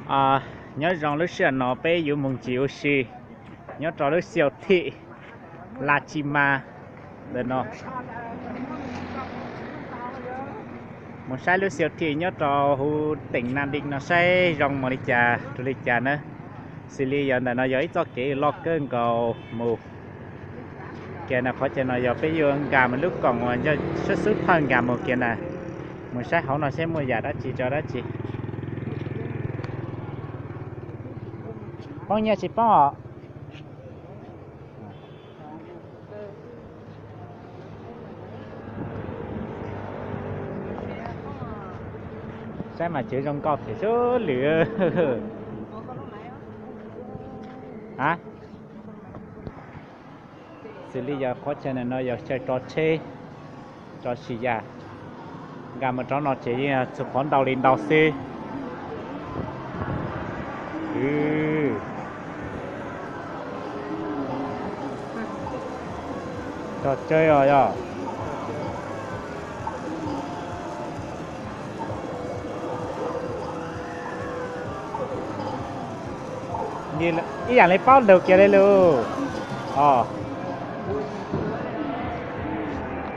Nyob zoo lub sij hawm no peb yuav mus ncig ua si nyob rau lub siau thim Lachima ntawm no. Mus saib lub siau thim nyob rau huv teem Nam Dee no saib zoo mus li cas rau li cas na. Xws li yog ntawm no yog ib txoj kev loj kawg nkaus mus kiag na. Qhov chaw no yog peb yuav nkag mus lub koom uas sab xub thawj nkag mus kiag na. Mus saib hauv no saib muaj yam dab tsi rau dab tsi. Poob nyiaj tsis poob os? Saib mas tsev zoo nkauj thiab sub lwm. A, xws li yog qhov chaw no yog chaw tso tsheb, tso si yas. Nkag mus rau no ces yeej txhua qhov ntau li ntau xwb. Tso tseg os yog. Ib yam li paub lug kiag li lus.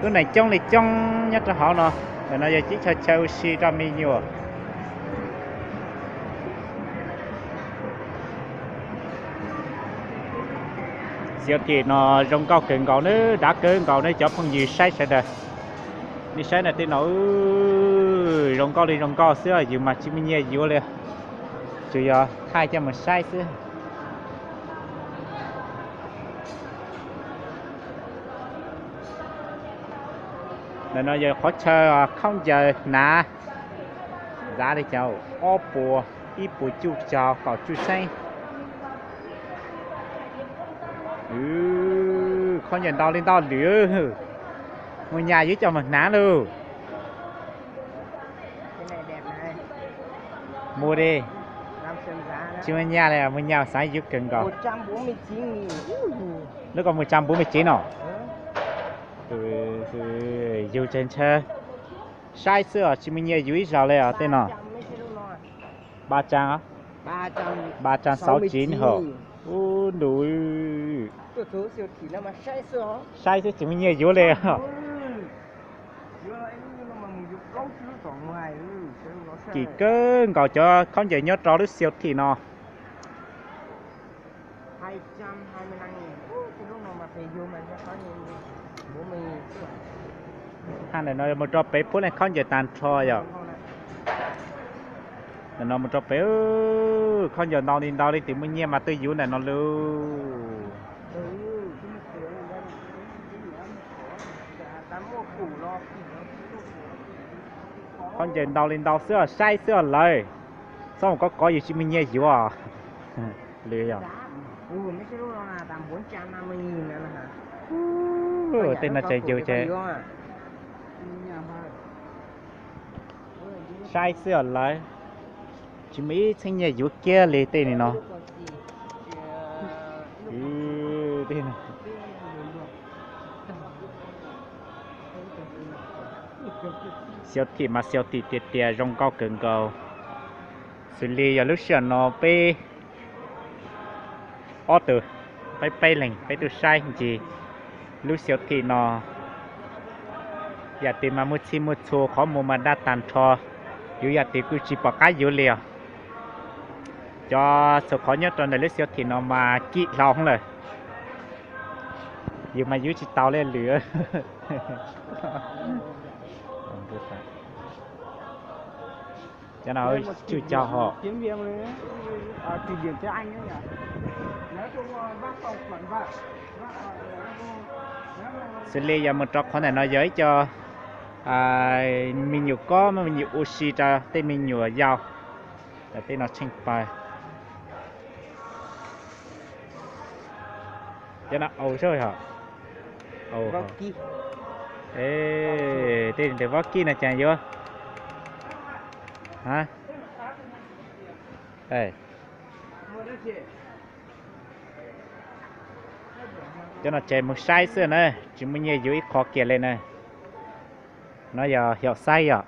Lub neej coob li coob nyob rau hauv no. Ntawm no yog tib chaw chaw ua si rau me nyuam. Siau thim no zoo nkauj kawg nkaus nawb, dav kawg nkaus nawb cov phooj ywg saib sawv daws. Nej saib na, tej no zoo nkauj li zoo nkauj xwb, yus mas tsis muaj nyiaj yuav li, tsuas yog thaij coj mus saib xwb. Ntawm no yog qhov chaw khaub ncaws hnav, zav li cas, ob puas, ib puas cuj caug kaum cuj xeeb. Khaub ncaws ntau li ntau lwm, mus nyas yuav coj mus hnav lauj. Mus li, tsis muaj nyas li, mus nyas xav yuav kawg nkaus. Lub ko mus tsa npuv me tsev no. Yus tseem ntshaw saib xwb os, tsis muaj nyiaj yuav ib zaug li os tej no. Ba tsaa, ba tsaa xauv tsiv hauv. Ub ntus, saib xwb tsis muaj nyiaj yuav li. Kim kawg nkaus cov khaub ncaws nyob rau lub siau thim no. Hab ntawm no mus rau pem puab leej khaub ncaws tag nrho yom. Ntawm no mus rau pem, khaub ncaws ntau li ntau li, tus muaj nyiaj mas tuaj yuav ntawm no lauj. Khaub ncaws ntau li ntau xwb os, saib xwb os lawv. Txhob mus kov kov yus tsis muaj nyiaj yuav. Lwm yog. Tej no tseem yus ces saib xwb os lawv. Tsis muaj ib txheeb nyiaj yuav kiag li tej no. Siau thim mas siau thim tiag tiag, zoo nkauj kawg nkaus. Xws li yog lub sij hawm no peb ob tug, peb peb leeg peb tuaj saib ncig lub siau thim no. Yam twg mas muaj txhij muaj txhua, qhov muag mas daj tag nrho, yuav yam twg kuj tsis pom qab yuav li os. Cov txhua qhov nyob rau ntawm lub siau thim no mas kim hlau lawm, yus mas yuav tsis tau li lwm. Cov no tswj cog hos. Xws li yog mus rau qhov ntawm no yog ib co me nyuam kob, me nyuam ua si rau tej me nyuam yaus, tej no tsheej pawg. Cov no au zog os. Tej ntawm vaub kib no cas yuav, cov no ces mus saib xwb na, tsis muaj nyiaj yuav ib qho kiag li na. No yog xyaum xaib yom.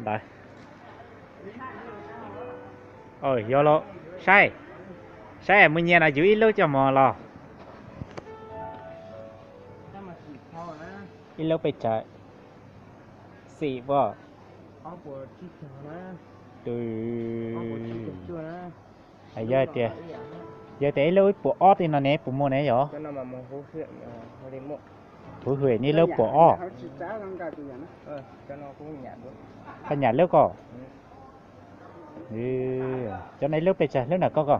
Ntawd. Yog los, saib, saib mus nyiam no yus ib lub coj mus los. Ib lub pes tsawg? Xim pob. Yog tias, yog tias ib lub ib puas ob tej no ne puas muaj ne yog? Huv hwm ib lub puas ob. Koj nyam lub ko. Cov no ib lub pes tsawg lub na koj ko?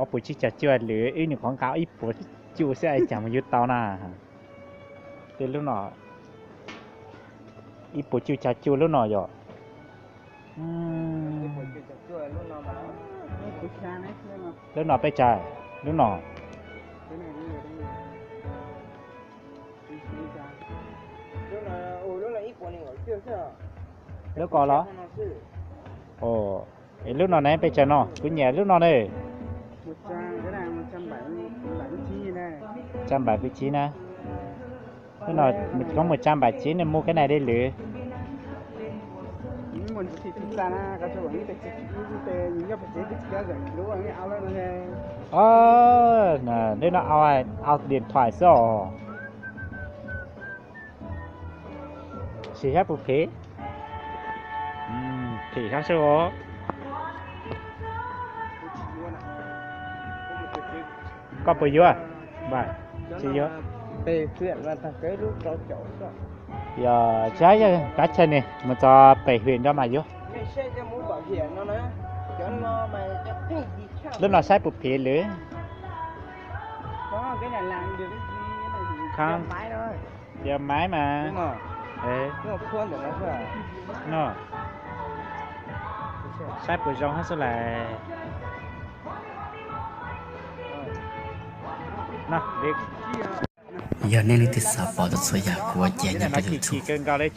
Ob puas tsib caug cuaj lwm, wb nyuam qhuav nqa ib puas cuaj xwb cas mus yuav tau na. Tej lub no, ib puas cuaj caug cuaj lub no yog. Lub no pes tsawg? Lub no. Lub ko los? Lub no ne pes tsawg no? Kuv nyiam lub no ne. Tsab npam pes tsib na. Lub no koj mus tsab npam tsib ne muaj kab nais dej lwm. Lub no au, au điện thoại xwb os. Sim sab puas phem? Phem sab sub os. Koj puas yuav? Tsis yuav. Yog tsis hais yog kav tsij ne mus txog pem hwm nrog mas yuav. Lub no saib puas phem lwm. Yog maiv mas. No, saib puas zoo hab xwb las. Yog nej leej twg xav pom tau txhua yam kuv ua cas nyob rau YouTube,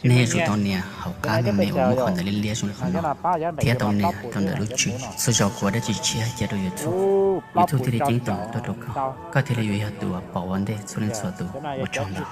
nej yuav tsum tau nias hauv qab me me uas muaj qhov ntawv liab liab zoo li qhov no, thiab tau nias rau ntawm lub tswb. Txhua zaus kuv ua dab tsi tshiab cia rau YouTube, YouTube thiaj li ceeb toom tuaj rau koj, koj thiaj li yuav yog tus uas pom ua ntej txhua leej txhua tus. Ua tsaug ntau.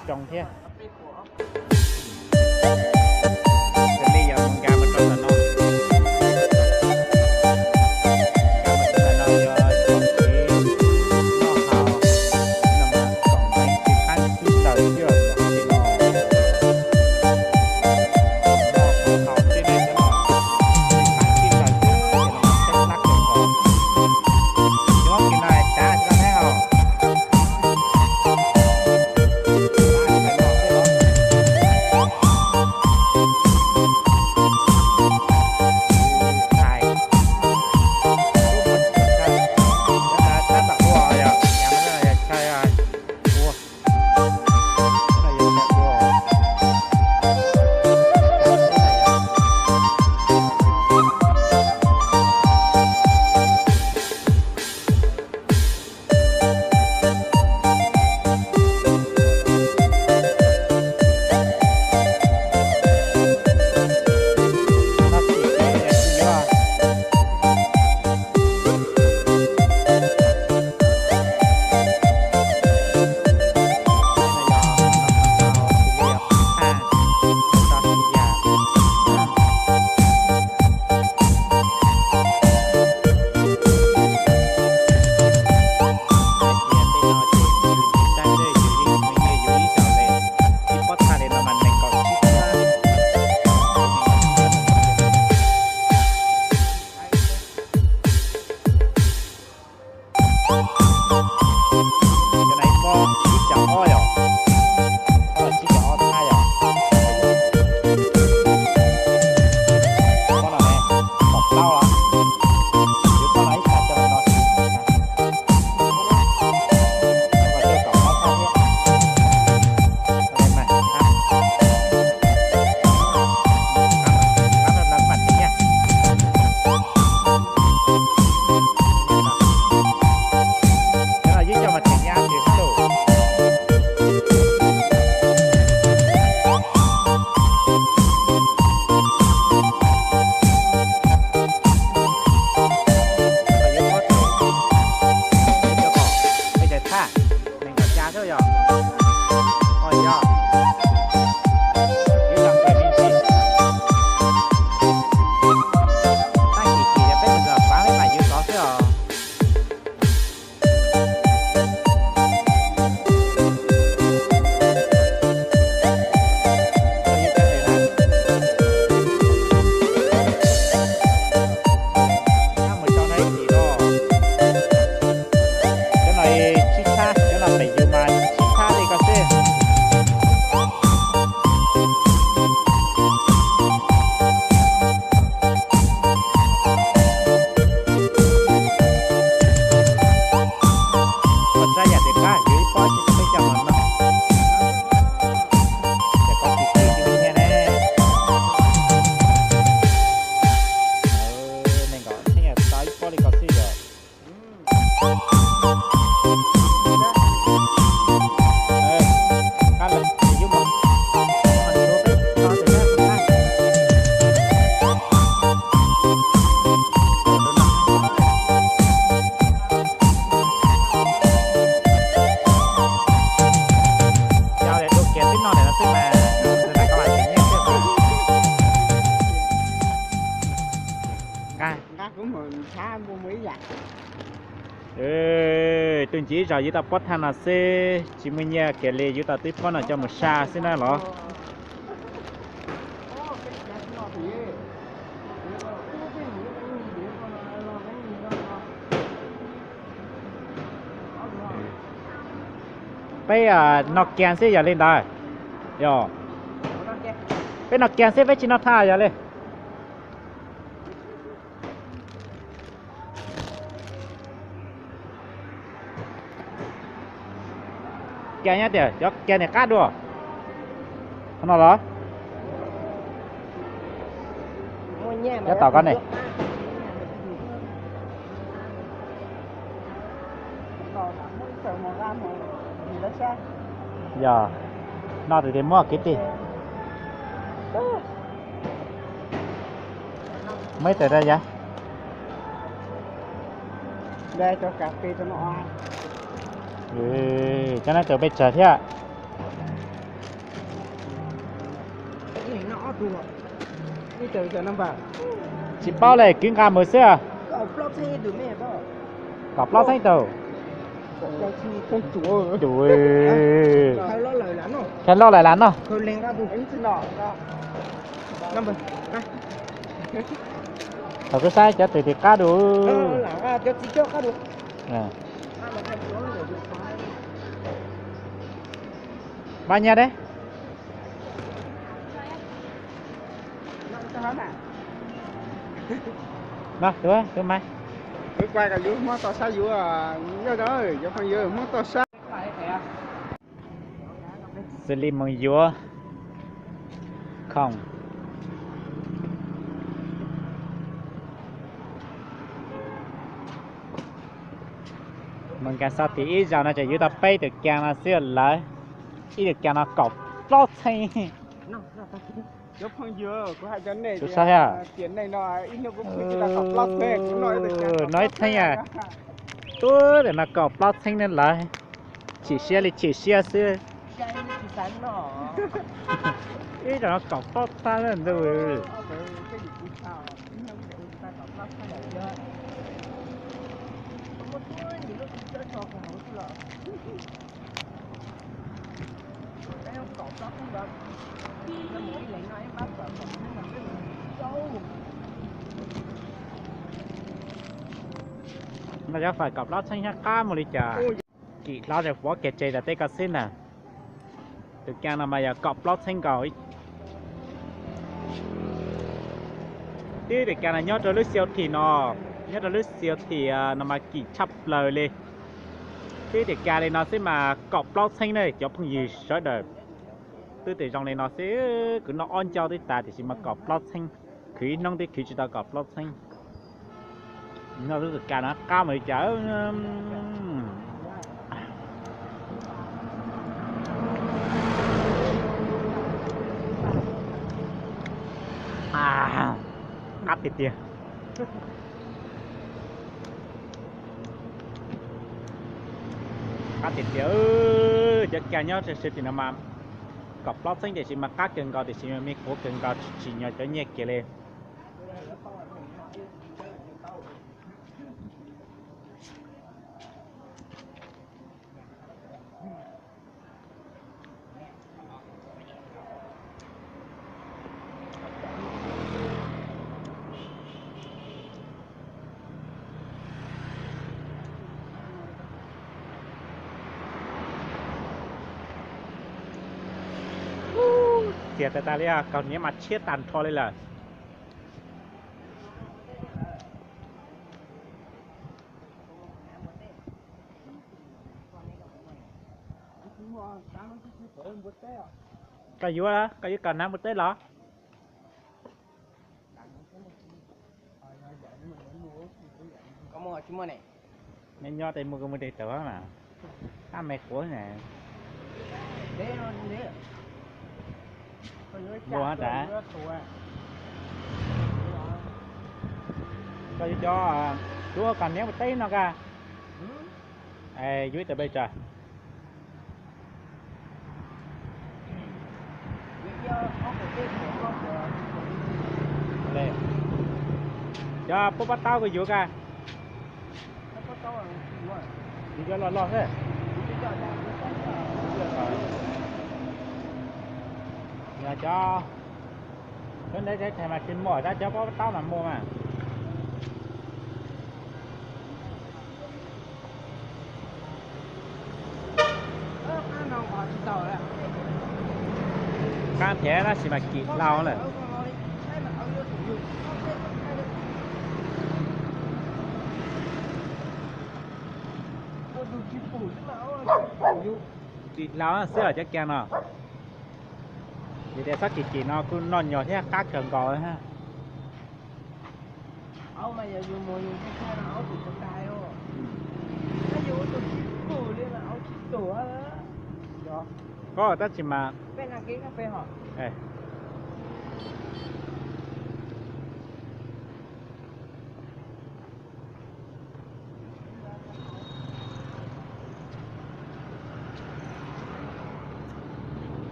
Tus ncig ib zaug yuav tau pob thaj no xwb, tsis muaj nyiaj kiag li, yuav tau tib pob no coj mus sa xwb na los. Peb noj kiag xwb yog li ntawd. Yog peb noj kiag xwb peb tsis noj thaj yog li. Kiag nyob tias cov kiag niag qab dua. Qhov no los. Nyob tau koj ne. Yog, no tus tias muab kiv tij. Muab ib tawm rau yog. Cov no tau peb tsawg thiab. Tsis paub li, kwv nqa mus xwb. Kaum plaub txheeb tau. Khaws loj lawm las no. Thaum kuv saib cov tes tis qab du. Mas nyaj deb. No, tus, tus mas. Wb kuaj kom yus muab tau saib yus, yog cov phooj ywg muab tau saib. Xws li moos yuav khoom. Moos kas xov tim ib zaug no ces yuav tau peb tus kas no xwb lawm. Ib tus kas no kaum plaub txheeb. Cov phooj ywg, kuv hais rau nej tias nej no ib hnub kuv khwv tsis tau kaum plaub txheeb, kuv noj ib tug no ib txheeb. Ub, tus no kaum plaub txheeb ne lawm. Chim siab li chim siab xwb. Ib zaug no kaum plaub txheeb na ntuj. No cov fais kaum plaub txheeb nyob qab mus li cas. Kim hlob zes puav kiag tsev tas teb koj xwb na. Tus kas no mas yog kaum plaub txheeb nkaus. Twb tias kas no nyob rau lub siêu thị no, nyob rau lub siêu thị no mas kim tshaj plaws li. Twb tias kas li no xwb mas kaum plaub txheeb na cov phooj ywg sawv daws. Twb tias zoo li no xwb, kuv noj ob ncauj twb tas tiam sis mas kaum plaub txheeb, khwv ib hnub twb khwv tsis tau kaum plaub txheeb. Noj lub tus kas no qab mus li cas. Qab tiag tiag. Qab tiag tiag. Cov kas nyob siêu thị no mas kaum plaub txheeb tiam sis mas qab kawg nkaus tiam sis mas me quav kawg nkaus, tsis tsim nyog cov nyiaj kiag li. Txias tas tas li, kaus hniav mas tshiab tag nrho li lawm. Koj yuav, koj yuav kaus hnav npua teb los? Nyob nyob tej muaj kuv muaj dej tawm mas, ab me quav na. Npua tas. Koj yuav cov, yuav kaus hniav npua teb no koj. Yuav ib tawm pes tsawg? Cov pob pob taub kuj yuav kag. Yus cov loj loj xwb. Yog cov, cov ntawd tseem mas tsis muaj, tab cov pob pob taub mas muaj mas. Qab thiab tab sis mas kim hlau lawm. Kim hlau xwb os cov kiag no. Yog tias txhob kim kim no kuj noj nyuag thiab qab kawg nkaus. Koj tab sis mas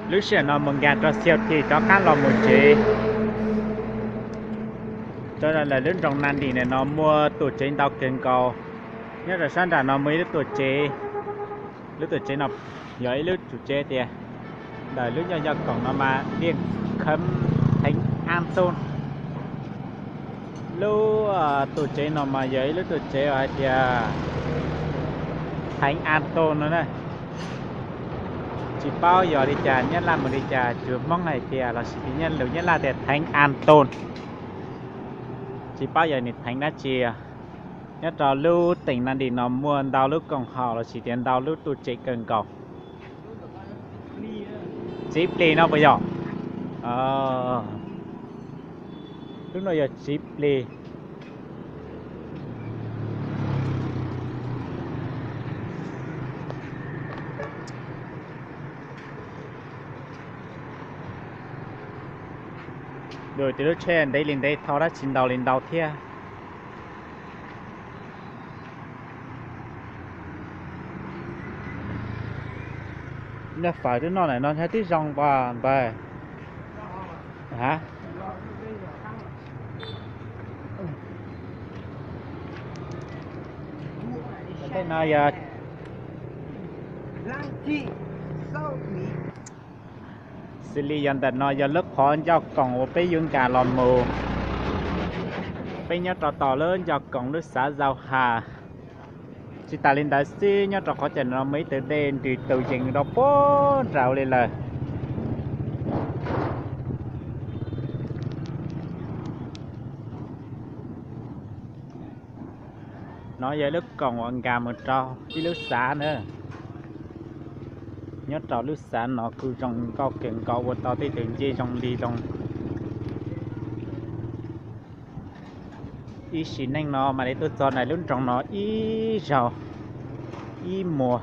Lub sij hawm no mus nkag rau siau thim rov qab los mus tsev. Rau lawv lub nroog Nas Dim ntawm no muaj tuam tsev ntau kawg nkaus. Nyob rau sab nram no muaj ib lub tuam tsev. Lub tuam tsev no yog ib lub tuam tsev tias ntawm lub ncauj ncoj koom no mas Liaj Kheeb Theev Ab Tooj. Lub tuam tsev no mas yog ib lub tuam tsev uas hais tias Theev Ab Tooj no na. Tsis paub yog li cas, Nyab Laj mus li cas, tsuas Hmoob hais tias los sis tias lus Nyab Laj tias Theev Ab Tooj. Tsis paub yog nws theev dab tsi. Nyob rau lub teem Nas Dim no muaj ntau lub koom haum los sis tias ntau lub tuam tsev kawg nkaus. Txiv plig no puas yog? Lub no yog txiv plig. Lub tsheb ntev li ntev, thauj dab tsi ntau li ntau thiab. Noj fawm twb noj ntawm no thiab, twb zoo npaum npawg. Tej no yog xws li yog ntawm no yog lub qhov ncauj koom uas peb yuav nkag los mus. Peb nyob rau tom lub ncauj koom lub xav Zau Has. Tsis tas li ntawd xwb, nyob rau qhov chaw no muaj ib tug dej nws tau yees rau puag nraud li lawm. No yog ib lub koom uas nkag mus rau ib lub xav na. Nyob rau lub xav no kuj zoo nkauj kawg nkaus, ua tau tej tus ncej zoo li zoo. Ib sim neej no mam li tuaj txog ntawm lub nroog no ib zaug ib muag.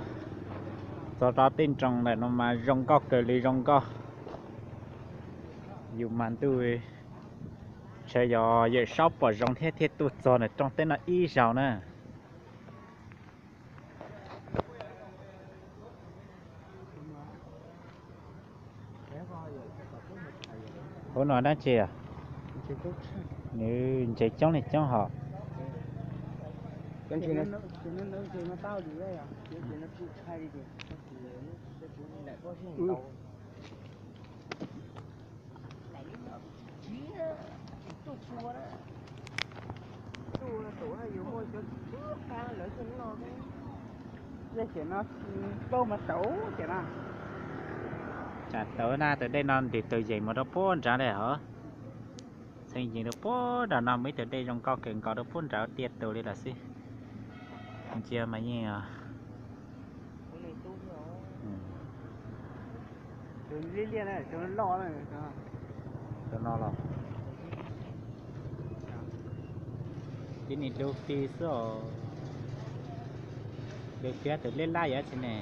Txog rau tej nroog ntawm no mas zoo nkauj kawg li zoo nkauj. Yus mas ntuj, ntshe yog Yawm Saub pom zoo thiab thiaj tuaj txog ntawm rooj teb no ib zaug na. Ub, no dab tsi? Nws ntses coob li coob hos. Tsam tau na, tus dej no nws tau yees mus rau puag nrad li hos. Txheej yees rau puag nram no muaj ib tug dej zoo nkauj kawg nkaus rau puag nrad tiaj tus li lawm xwb. Ntsia mas yeej no los. Tib nis dub fij xwb os. Dub fij tus liab lab yam tsi ne.